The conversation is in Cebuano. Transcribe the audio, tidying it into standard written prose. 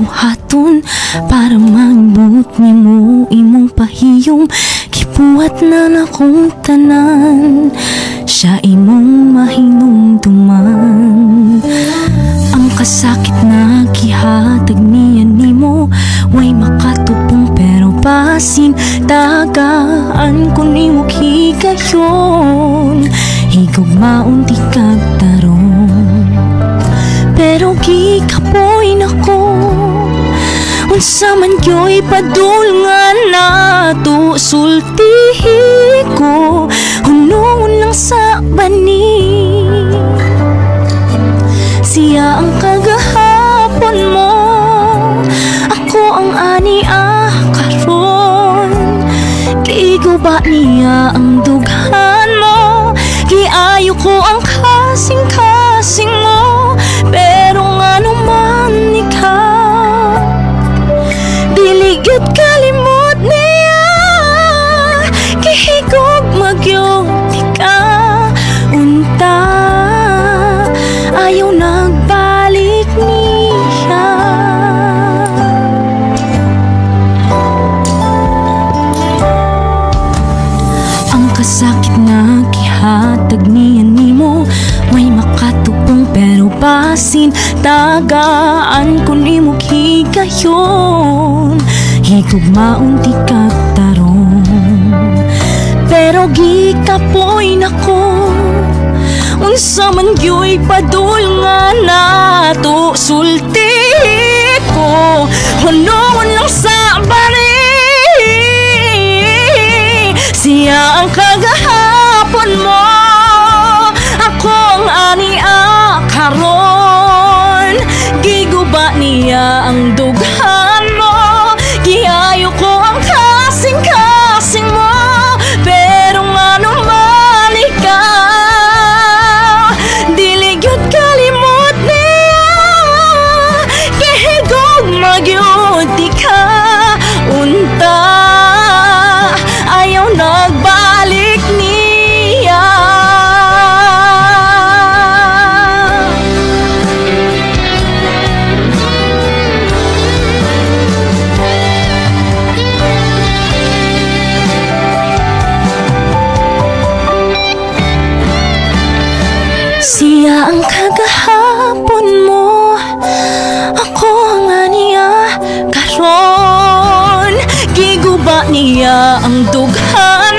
Buhaton para magbut nimo imong pahiyom. Gibuhat na nakong tanan, siya imong mahinumduman. Ang kasakit na gihatag niya nimo way makatupong, pero basin tagaan ko nimo higayon. Higugmaon di kag tarong, pero gikapoy nako. Unsa man gyoy padul nga nato, sultihi ko, hunungon lang sa bani. Siya ang kagahapon mo, ako ang ania karon. Giguba niya ang dughan mo, giayo ko ang kasing-kasing mo. Pero ngano man ikaw, dili gyud kalimot niya. Gihigog magyud ka, unta ayaw nagbalik niya. Ang kasakit na gihatag niya nimo may makatupong, pero basin tagaan ko nimo higayon. Higugmaon di kag tarong, pero gikapoy nako. Unsa man gyoy padul nga nato, sulti ko, hunungon lang sa bari. Siya ang kagahapon mo, ako ang ania karon. Giguba niya ang dughan mo, giayo ko ang kasing-kasing mo. Pero ngano man ikaw, dili gyud kalimot niya. Gihigog magyud di ka, unta ayaw nagbalik niya. Siya ang kagahapon mo, ako ang aniya karon. Giguba niya ang dughan.